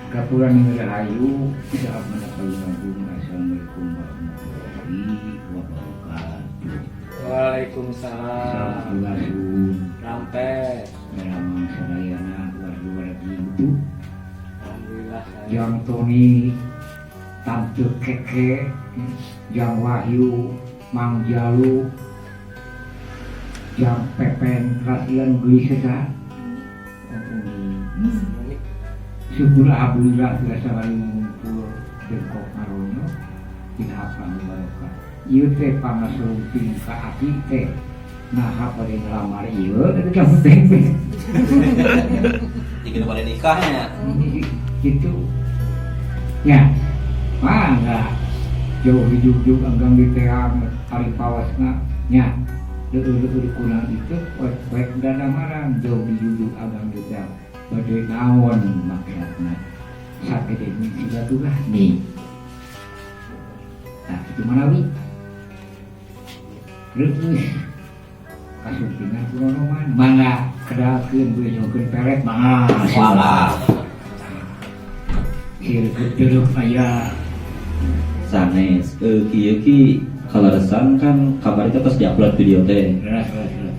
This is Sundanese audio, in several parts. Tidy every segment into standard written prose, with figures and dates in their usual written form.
Kapuran Rahayu, saat Agung. Assalamualaikum warahmatullahi wabarakatuh. Waalaikumsalam. Sampurasun. Rampes. Dalam sadayana wargi-wargi itu. Alhamdulillah saya. Jang Tony, Tante Keke, Jang Wahyu, Mang Jalu, Jang Pepen, kasihan geus saha? Umi. Syukur alhamdulillah biasa kali ngumpul dengkok ngaronyo dina apa nu barokah. Ieu teh pangasumping ka aki teh, naha pada ngelamar ieu teh kamu teh. Jika nu bade nikahnya. Gitu ya, mangga jauh dijugjug anggang di teang ari pawasna nya leueur-leueur kurang itu poek-poek dadamarang jauh dijugjug agang di teang bade naon maksudna sakede silaturahmi. Nah, itu manawi terus kasumpingan kunonoman, mangga kedalkeun beuh nyungkeun peret, mangga. Walah. Sirkuit jeruk aya. Sanes, kieu ki kaleresan kan kamari teh tos diupload video teh. Leres, leres, leres.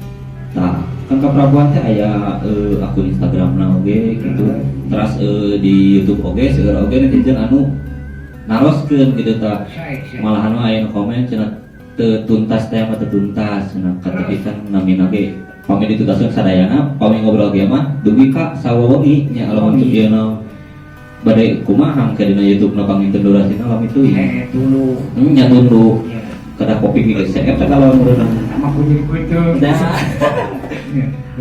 Tah, kan ka Prabuan teh aya akun Instagramna oge gitu. Terus di YouTube oge seueur oge netizen anu naroskeun gitu tah. Sae, sae. Malahan mah aya nu komen cenah teu tuntas teh apa teu tuntas cenah, katapi kan namina ge pami dituntaskeun sadayana, pami ngobrol ge mah dugi ka sawewengi nya, lamun cek ieu bade kumaha ke dina YouTube na panginten durasina lami teuing. Eh, dulu. Nya tunduh. Ya. Kada kopi ge seep teh kalau meureun. Sama kunyit kutu. Nah,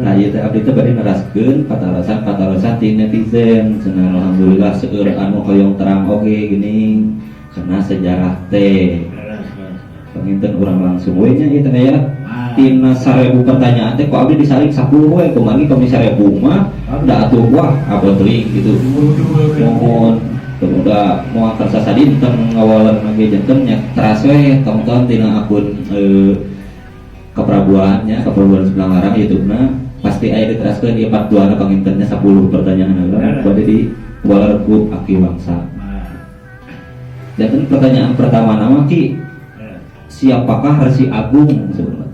nah ieu teh abdi teh bade neraskeun patarasan-patarasan ti netizen cenah. Alhamdulillah seueur anu hoyong terang oge geuning karena sejarah teh. Leres, leres. Panginten urang langsung we nya ieu teh aya Ah. tina 1000 pertanyaan teh ku abdi disaring 10 we, kumargi kami 1000 mah da atuh wah abot teuing gitu. Mohon udah mau kersa sadinten ngawalan lagi janten nya teras we tonton tina akun keprabuannya, Keprabuan Sebelah Larang YouTube na pasti aya diteraskeun ieu part 2 na pangintennya 10 pertanyaan heula bade di waler ku Aki Wangsa. Ah. Janten pertanyaan pertama nama Ki, Leres. siapakah Resi Agung sebenarnya?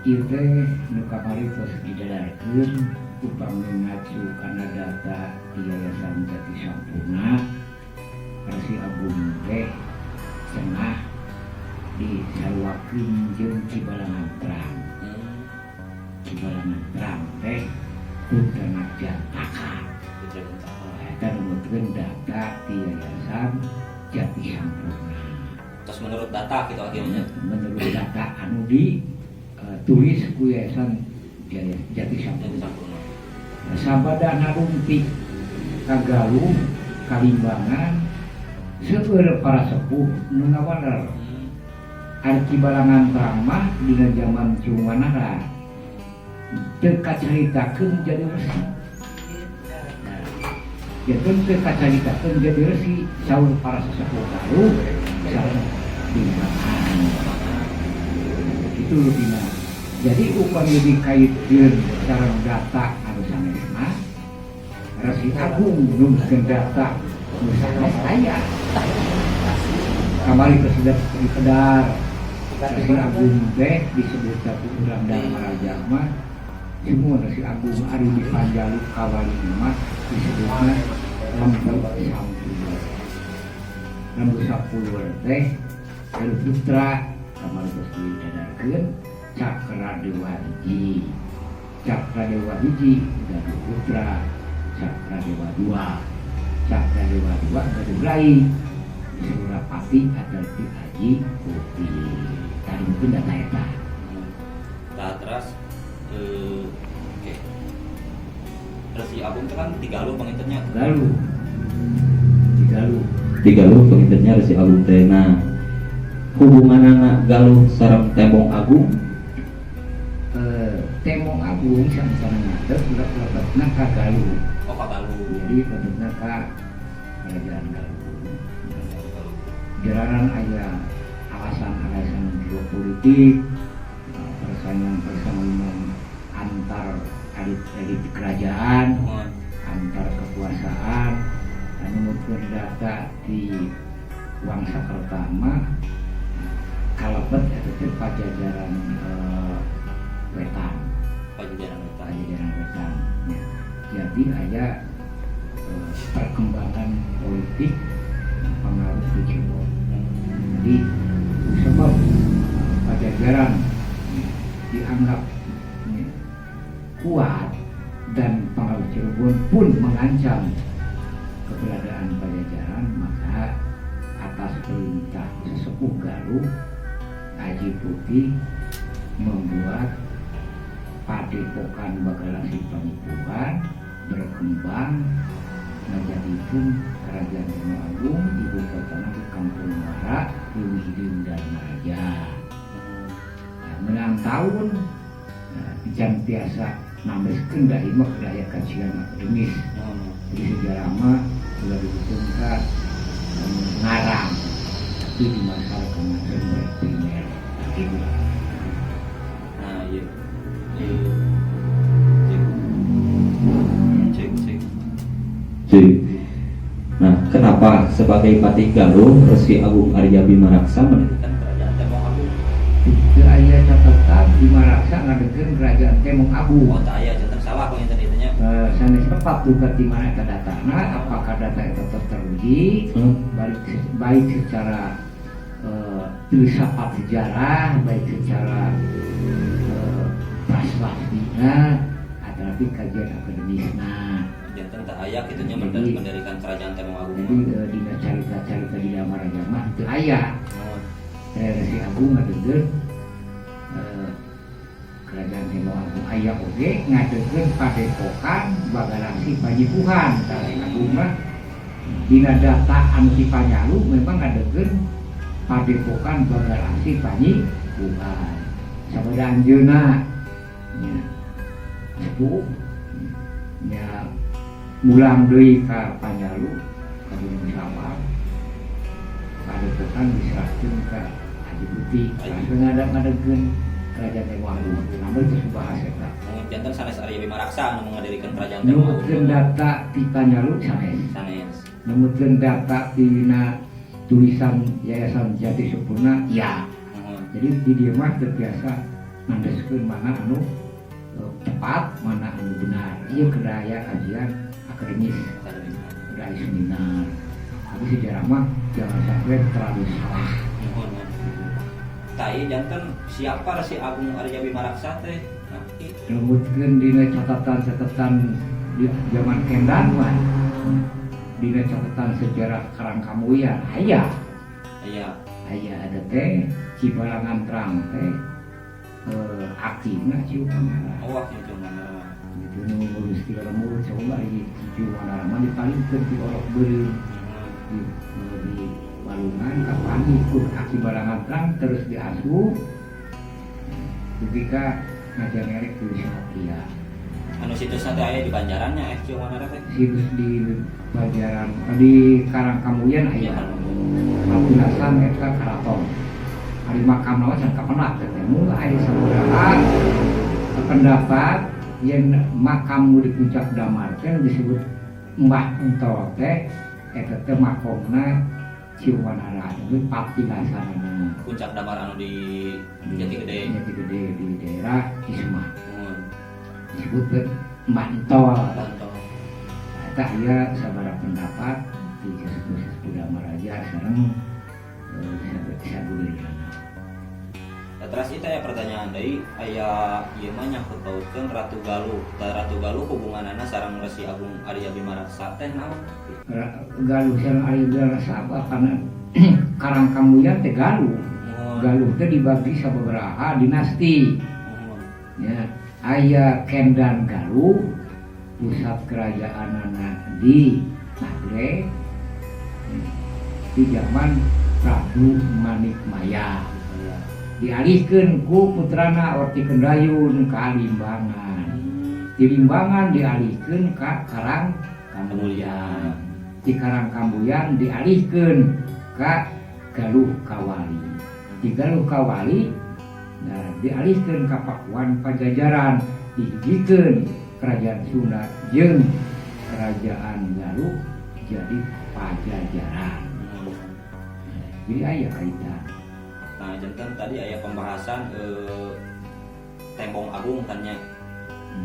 Ieu teh nu kamari tos didadarkeun upami ngacu kana data di Yayasan Jati Sampurna, Resi Agung teh cenah disaruakeun jeung Ki Balangantrang. Ki Balangantrang teh putrana Jantaka. Eta numutkeun data di Yayasan Jati Sampurna. Terus menurut data gitu akhirnya. Menurut data anu di tulis ku Yayasan Jati Jati Sampurna. Sampurna. Sabada narumpi ka Galuh Kalimbangan seueur para sepuh nu ngawaler. Ari Ki Balangantrang mah dina zaman Ciung Wanara teu kacaritakeun jadi resi. Nah, janten teu kacaritakeun jadi resi, saur para sesepuh Galuh sareng Limbangan. Itu dina. Jadi upami dikaitkeun sareng data anu sanesna, Resi Agung numutkeun data nu sanes aya. Kamari geus dikedar Resi Agung teh disebut ku urang Dharmaraja mah semua Resi Agung ari di Panjalu Kawali mah disebutna Lembu Sampulur. Lembu Sampulur teh dari putra kamari geus didadarkeun Cakra Dewa hiji. Cakra Dewa hiji gaduh putra Cakra Dewa dua. Cakra Dewa dua gaduh rai Surapati atau Ki Haji Putih. Tadi mungkin data eta. Nah, terus oke. Resi Agung itu kan di Galuh pangintennya. Galuh. Di Galuh. Di Galuh pangintennya Resi Agung teh. Nah, hubungan anak Galuh sareng Tembong Agung? Tembong Agung sama-sama ngadep lebetna ka Galuh. Oh, ka Galuh. Jadi lebetna ka Kerajaan Galuh. Jalanan aya alasan-alasan geopolitik, persaingan-persaingan antar elit-elit kerajaan, antar kekuasaan. Numutkeun data di Wangsakerta mah kalebet eta teh Pajajaran Wetan. Pajajaran Wetan. Pajajaran Wetan ya. Jadi aya perkembangan politik pengaruh di Cirebon. Jadi sebab Pajajaran ya, dianggap ya, kuat dan pengaruh Cirebon pun mengancam keberadaan Pajajaran, maka atas perintah sesepuh Galuh, Aji Putih membuat Padepokan Bagalasi Panyipuhan berkembang menjadikan Kerajaan Temo Agung, ibu kotanya di Kampung Muara, Leuwih Hideung Darmaraja. Nah, menang tahun nah, can tiasa nambeskeun da ieu mah kedah aya kajian akademis. Jadi sejarah mah ulah dihitung ka ngarang, tapi di masa karena sumber primer gitu. Nah, iya. Iya. Cek. Cek, cek. Cek. Nah, kenapa sebagai Patih Galuh Resi Agung Arya Bimaraksa mendirikan Kerajaan Temo Agung? Teu aya catatan Bimaraksa ngadegkeun Kerajaan Temo Agung. Oh, teu aya janten salah panginten ieu nya. Sanes tepat duka di mana eta datana, apakah data itu tetap teruji baik baik secara filsafat sejarah, baik secara prasastina atau kajian akademisna. Janten teu aya kitu nya mendirikan Kerajaan Temo Agung. Jadi dina carita-carita di Darmaraja mah teu aya. Oh, Resi Agung ngadegkeun Kerajaan Temo Agung, aya oge ngadegkeun Padepokan Bagalasi Panyipuhan. Tah, Resi Agung mah dina data anu ti Panjalu memang ngadegkeun Padepokan Bagalasi Panyipuhan. Sabada anjeunna nya sepuh nya mulang deui ka Panjalu, ka Gunung Sawal, Padepokan diserahkeun ka Haji Putih, langsung ngadegkeun Kerajaan Temo Agung. Namun itu bahas eta. Mun janten sanes Arya Bimaraksa anu mengadirikan Kerajaan Temo Agung. Numutkeun data ti Panjalu sanes. Sanes. Numutkeun data tina tulisan Yayasan Jati Sempurna ya. Muhun. Jadi di dieu mah teu biasa nandeskeun mana anu tepat, mana anu benar. Ieu kedah aya kajian akademis, Akademis. Kedah aya seminar. Tapi sejarah mah jangan sampai terlalu salah. Muhun, muhun. Tah, ieu janten siapa Resi Agung Arya Bimaraksa teh? Nah, Numutkeun dina catatan-catatan di zaman Kendan mah, dina catatan sejarah Karang Kamulyan aya. Aya. Aya ada teh Cibalangantrang teh akina Ciu Manara. Oh, waktu itu mana? Gitu nu ngurus ti lembur coba di Ciu Manara mah dipalingkeun ti orok beureum di walungan kapanggih ku Aki Balangantrang, terus diasuh dugi ka ngajangerek tulis Satria. Anu situsna teh aya di Banjarannya Ciu Manara teh. Situs di Banjaran, di Karang Kamulyan Iya aya. Kan. Patilasan eta karaton. Ari makam mah can kapenak teh. Mula aya sabaraha pendapat yang makam nu di puncak Damar teh disebut Mbah Entol teh eta teh makomna Ciu Manara, itu patilasanana. Puncak Damar anu di Jati Gede. Jati Gede di daerah Cismah. Muhun. Disebut teh Mbah Entol. Entol. Eta aya sabaraha pendapat di sesepuh-sesepuh Darmaraja sareng sagureurna. Nah, terus itu aya pertanyaan deui, aya ieu mah nyangkut pautkeun Ratu Galuh. Tah, Ratu Galuh hubunganana sareng Resi Agung Arya Bimaraksa teh naon? Galuh sareng Arya Bimaraksa apa? Karena Karang Kamulyan teh Galuh. Muhun. Galuh teh dibagi sababaraha dinasti. Muhun. Ya, aya Kendan Galuh, pusat kerajaanana di Nagreg di zaman Prabu Manikmaya. Dialihkeun ku putrana Orti Kendayun ka Limbangan. Di Limbangan dialihkeun ka Karang Kamulyan. Di Karang Kamulyan dialihkeun ka Galuh Kawali. Di Galuh Kawali nah dialihkeun ka Pakuan Pajajaran, dihijikeun Kerajaan Sunda jeung Kerajaan Galuh. jadi Pajajaran. Jadi aya kaitan. Nah, janten tadi aya pembahasan Tembong Agung kan nya.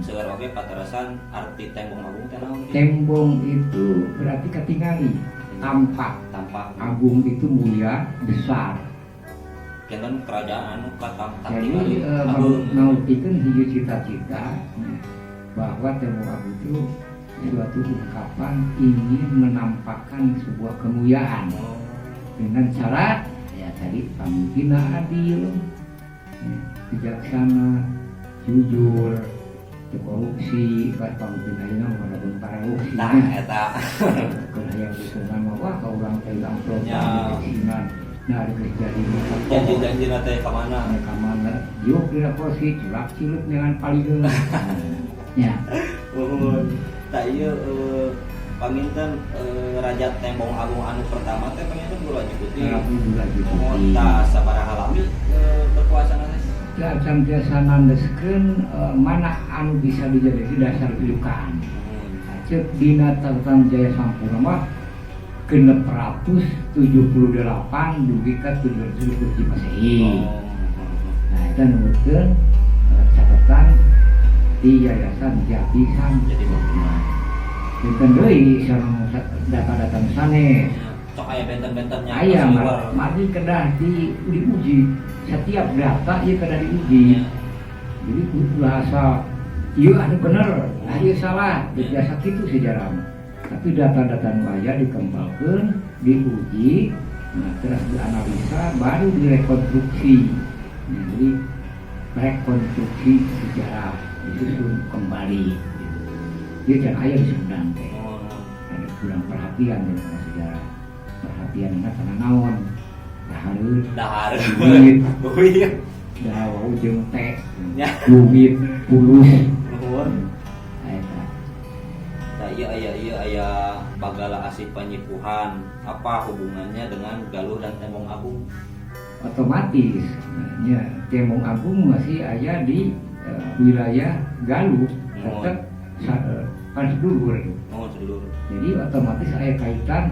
Seueur oge patarasan arti Tembong Agung teh naon gitu? Tembong itu berarti katingali, tampak. Tampak. Agung itu mulia, besar. Janten kerajaan anu katam Jadi katingali agung. Nautikeun hiji cita-cita ya, bahwa Tembong Agung itu suatu ungkapan ingin menampakkan sebuah kemuliaan dengan cara ya tadi, pemimpinnya adil, ya, bijaksana, jujur, teu korupsi, pas pamimpin ayeuna mah walaupun korupsi. Nah, eta. Keur hayang dukungan mah, wah, ka urang teh amplop sinan. Nah, geus jadi Janji-janji teh ka mana? Ka mana? Diuk dina kursi, culak cilut dengan palingeun. Ya. Nuhun. Tah, ieu panginten Raja Tembong Agung anu pertama teh panginten Guru Aji Putih. Prabu Guru Aji Oh, Putih. tah sabaraha lami berkuasa teh? Ya, can tiasa nandeskeun mana anu bisa dijadikan dasar rujukan. Cek dina catatan Jaya Sampurna mah 678 dugi ka 727 Masehi. Nah, itu nurutkeun catatan di Yayasan Jati Jadi Sampurna. Benten deui sareng data-data nu sanes. Ya, sok aya benten-bentennya. Aya keluar. Mari kedah diuji. Setiap data ieu kedah diuji. Jadi ulah asal ieu anu bener, ah ieu salah, teu biasa kitu sejarah mah. Tapi data-data nu aya dikembangkeun, diuji, nah terus dianalisa, baru direkonstruksi. Nah, jadi rekonstruksi sejarah disusun kembali gitu. Dia can aya di Sumedang teh. Ada kurang perhatian dengan sejarah. Perhatian karena naon? Dahareun, Dahar. duit, Duit. dah wau jeung teh, duit, pulus. Nuhun. Eta. Nah, iya aya iya aya Bagala Asih Panyipuhan. Apa hubungannya dengan Galuh dan Tembong Agung? Otomatis, nah, ya, Tembong Agung masih aya di wilayah Galuh, tetap kan sedulur. Oh, sedulur. Jadi otomatis aya kaitan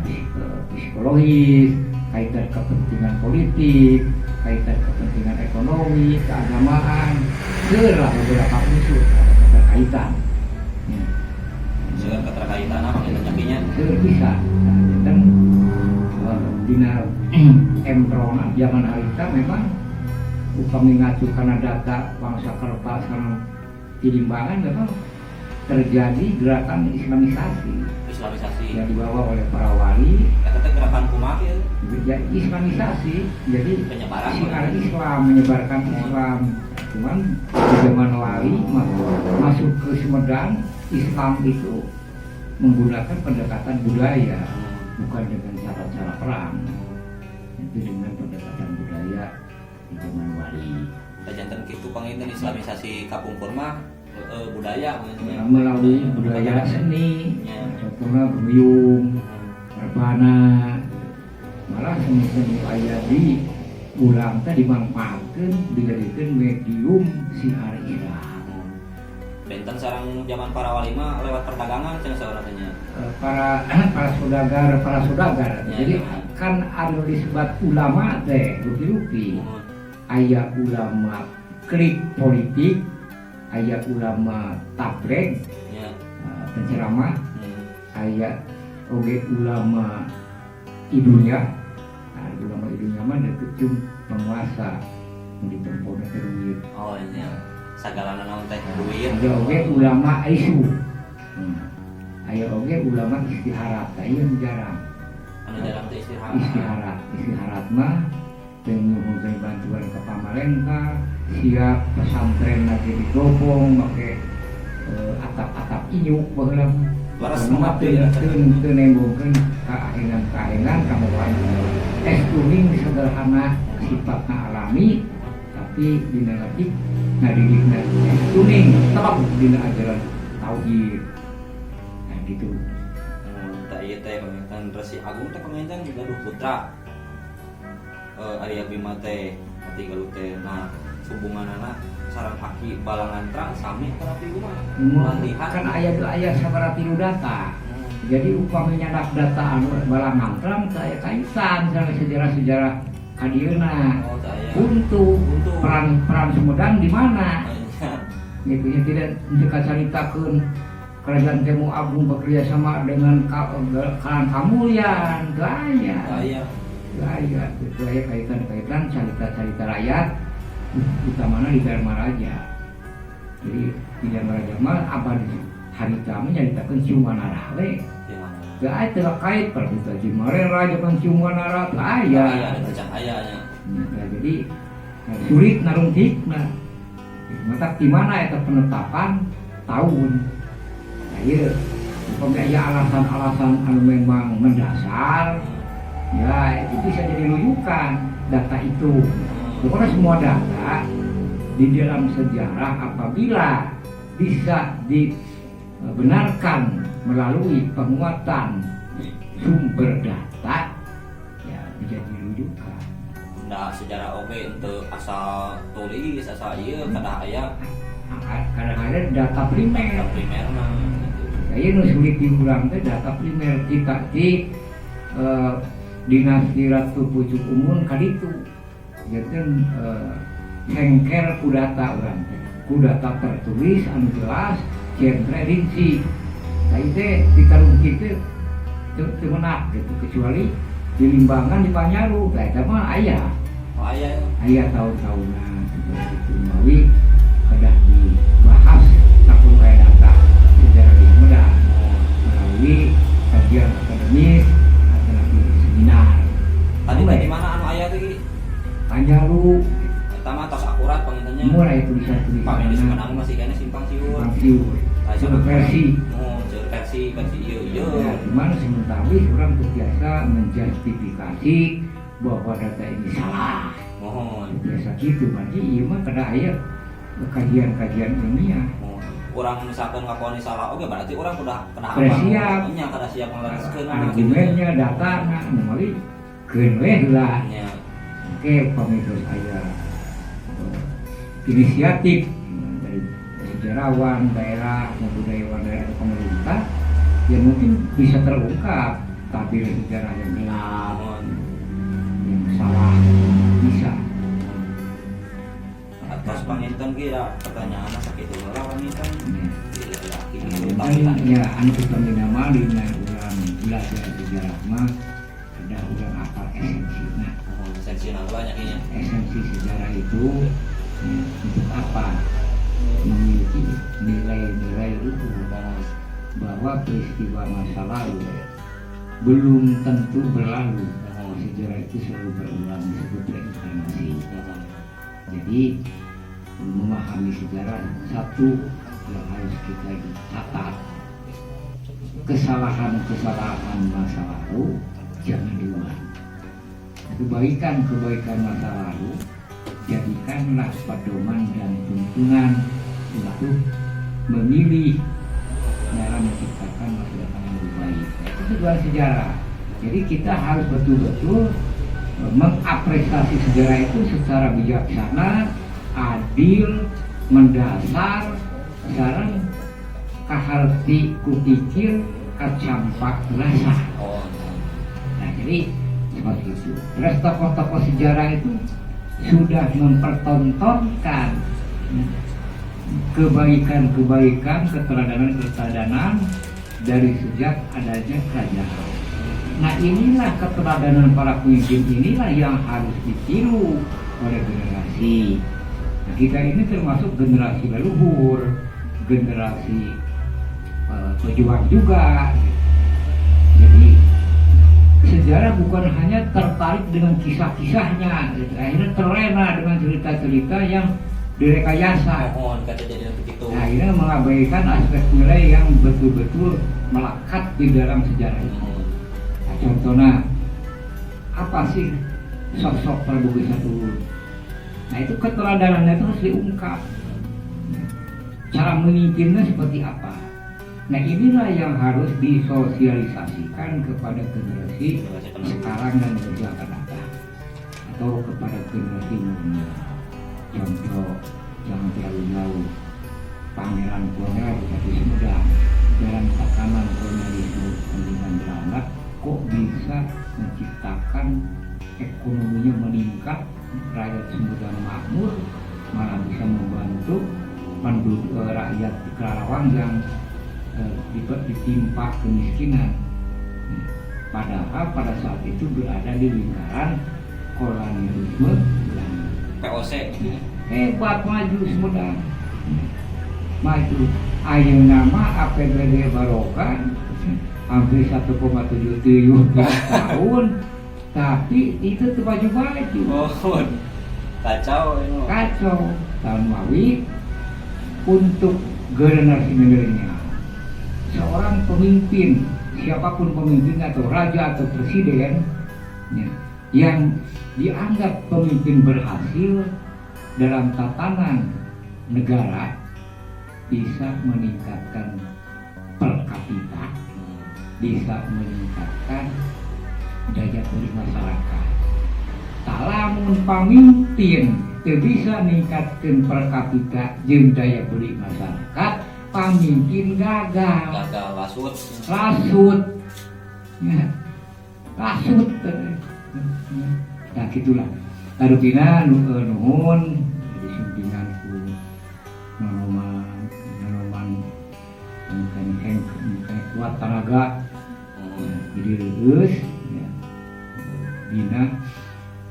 psikologis, kaitan kepentingan politik, kaitan kepentingan ekonomi, keagamaan, lah beberapa unsur ada keterkaitan. Ya. Seueur keterkaitan apa gitu nyakinya? Seueur bisa. Nah, dan dina emprona zaman harita memang upami ngacu karena data Wangsakerta sareng Tilimbangan memang terjadi gerakan islamisasi Islamisasi. Yang dibawa oleh para wali. Eta teh gerakan kumaha ya? Ya, islamisasi, jadi Penyebaran. Syiar Islam, menyebarkan Islam. Cuman di zaman wali masuk ke Sumedang, Islam itu menggunakan pendekatan budaya, bukan dengan cara-cara perang, itu dengan pendekatan budaya di zaman wali. Tah, janten kitu panginten islamisasi kapungkur mah budaya panginten nya. Melalui budaya seni, contohnya gembyung, rebana, malah seni-seni aya di urang teh dimanfaatkeun, dijadikeun medium siar Islam. Benten sareng zaman para wali mah lewat perdagangan cenah saurna teh nya. Para para saudagar, para saudagar. Jadi kan anu disebut ulama teh rupi-rupi. Aya ulama klik politik, aya ulama tabligh, penceramah, aya oge ulama idunya. Nah, ulama idunya mah deket jeung penguasa nu ditempona teh duit. Oh iya. Sagalana naon teh duit. Aya oge ulama isu. Aya oge ulama istiharat, tah ieu nu jarang. Anu jarang teh istirahat. Istiharat, istiharat mah teu nyuhunkeun bantuan ke pamarentah, siap pesantren lagi digobong make atap-atap inyuk baheula mah. Leres Karena mah teu ya. Teu teu nembongkeun kaahengan-kaahengan kamewahan. Es kuning sederhana, sifatna alami, tapi dina leutik ngadidikna es kuning tetap dina ajaran tauhid. Nah, gitu. Tah, ieu teh panginten Resi Agung teh panginten gaduh putra. Arya Bima teh Ati Galuh teh. Nah, hubunganana sareng Aki Balangantrang sami terapi kumaha? Latihan. Kan aya aya sabaraha tilu data. Jadi upamanya nyandak data anu balangantram teu aya kaitan sareng sejarah-sejarah kadieuna. Oh, teu aya. Buntu. Buntu. Peran peran Sumedang di mana? Nya. Gitu nya, tidak untuk kacaritakeun Kerajaan Temu Agung bekerja sama dengan Karang Kamulyan, teu aya. Teu aya. Teu aya, teu aya kaitan-kaitan carita-carita rakyat utamana di Darmaraja. Jadi di Darmaraja mah abad harita mah nyaritakeun Ciumanara we. Di mana? Teu aya, teu kait Prabu Tajimarera jeung Ciumanara, teu aya. Aya, ada can aya nya. Nah, jadi nah, sulit narungtikna. Matak di mana eta penetapan tahun? Nah, ieu upami aya alasan-alasan anu memang mendasar, ya itu bisa jadi rujukan data itu. Pokoknya semua data di dalam sejarah apabila bisa dibenarkan melalui penguatan sumber data, ya bisa dirujukan. Nah, sejarah oge untuk asal tulis, asal ieu kedah aya. Kadang-kadang data primer. Data primerna gitu. Saya nu sulit diulang teh data primer kita di dinasti Ratu Pucuk Umun kaditu. Jadi hengker ku data urang teh. Ku data tertulis anu jelas, genre rinci. Nah, itu ditarungki teh teu menak gitu, kecuali di Limbangan, di Panjalu, nah eta mah aya. Oh, aya. Aya tahun-tahunan seperti itu mawi kedah dibahas takun aya data sejarah di Sumedang melalui kajian akademis atau nanti seminar. Tadi Mulai. tadi mana anu aya teh, Ki? Panjalu. Eta mah tos akurat panginten nya. Mulai tulisan-tulisan. Pami di Sumedang masih kayaknya simpang siur. Simpang siur. Nah, Seueur versi. Oh, seueur versi, versi ieu ieu. Ya, cuman sementara orang biasa menjustifikasi bahwa data ini salah. Mohon. Biasa gitu, berarti ieu mah kada aya kajian-kajian ilmiah. Mohon. Urang misalkan ngakuan salah oke, berarti urang udah kena Udah siap. Nya kada siap ngalereskeun. Argumennya, data, nah, melalui keun we heula. Nya. Oke, upami terus aya inisiatif dari sejarawan daerah, budayawan daerah atau pemerintah, ya mungkin bisa terungkap tabir sejarah yang gelap, Mohon. Yang salah, bisa. Atos panginten ki ya pertanyaan sakitu heula panginten. Ya. Iya, Kan ya anu utamina mah dina urang belajar sejarah mah ada urang apal esensi. Nah, Mohon esensi heula nya, Ki, nya. Esensi sejarah itu ya, untuk apa? Memiliki nilai-nilai luhur bahwa peristiwa masa lalu belum tentu berlalu. Sejarah itu selalu berulang, disebut reinkarnasi. Jadi memahami sejarah, satu yang harus kita catat, kesalahan-kesalahan masa lalu jangan diulang. Kebaikan-kebaikan masa lalu jadikanlah pedoman dan tuntunan untuk memilih dalam menciptakan masa depan yang lebih baik. Itu tujuan sejarah. Jadi kita harus betul-betul mengapresiasi sejarah itu secara bijaksana, adil, mendasar, sareng kaharti ku pikir kacampak rasa. Oh. Nah, jadi seperti itu. Terus tokoh-tokoh sejarah itu sudah mempertontonkan kebaikan-kebaikan, keteladanan-keteladanan dari sejak adanya kerajaan. Nah, inilah keteladanan para pemimpin, inilah yang harus ditiru oleh generasi. Nah, kita ini termasuk generasi leluhur, generasi pejuang juga. Jadi sejarah bukan hanya tertarik dengan kisah-kisahnya, gitu. Akhirnya terlena dengan cerita-cerita yang direkayasa. Mohon kata jadi begitu. Nah, akhirnya mengabaikan aspek nilai yang betul-betul melekat di dalam sejarah itu. Nah, contohnya apa sih sosok Prabu Geusan Ulun? Nah, itu keteladarannya itu harus diungkap. Cara memimpinnya seperti apa? Nah, inilah yang harus disosialisasikan kepada generasi sekarang dan generasi akan datang atau kepada generasi muda. Contoh, jangan terlalu jauh, Pangeran Kuangera, Bupati Sumedang. Jalan tatanan kolonialisme penjajahan Belanda kok bisa menciptakan ekonominya meningkat, rakyat Sumedang makmur, malah bisa membantu penduduk rakyat di Karawang yang ditimpa kemiskinan. Padahal pada saat itu berada di lingkaran kolonialisme Belanda. VOC. Hebat, maju Sumedang, maju. Ayeuna mah APBD barokan hampir 1,7 triliun tiap tahun, tapi itu tuh maju-maju. Oh, kacau ini mah. Kacau. Tahun mawi untuk generasi milenial, seorang pemimpin, siapapun pemimpinnya, atau raja atau presiden ya, yang dianggap pemimpin berhasil dalam tatanan negara bisa meningkatkan per kapita, bisa meningkatkan daya beli masyarakat. Tah, lamun pamimpin teu bisa ningkatkeun per kapita jeung daya beli masyarakat, pamimpin gagal. Gagal, lasut. Lasut ya, lasut. Nah, gitulah. Tarupina nuhun disumpingan ku nonoman nonoman mungkin mungkin kuat tenaga. Ya, jadi lulus ya, dina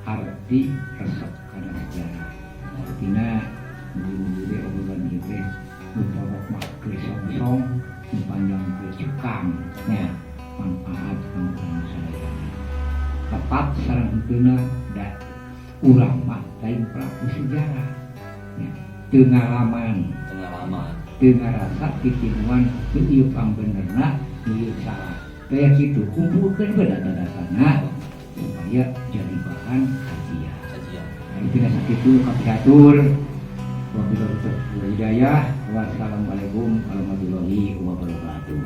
arti resep kana sejarah, artinya mugi-mugi obrolan ieu teh nu pokok mah keur songsong, nu panjang keur cukang ya, manfaat kanggo urang sadayana, tepat sareng henteuna, da urang mah lain pelaku sejarah ya, teu ngalaman. Pengalaman. Teu ngarasa titimuan nu ieu pangbenerna, nu ieu salah, kayak gitu. Kumpulkeun we data-datana supaya jadi bahan kajian. Kajian. Nah, itu sakitu kapihatur. Wabillahi taufiq wal hidayah. Wassalamualaikum warahmatullahi wabarakatuh.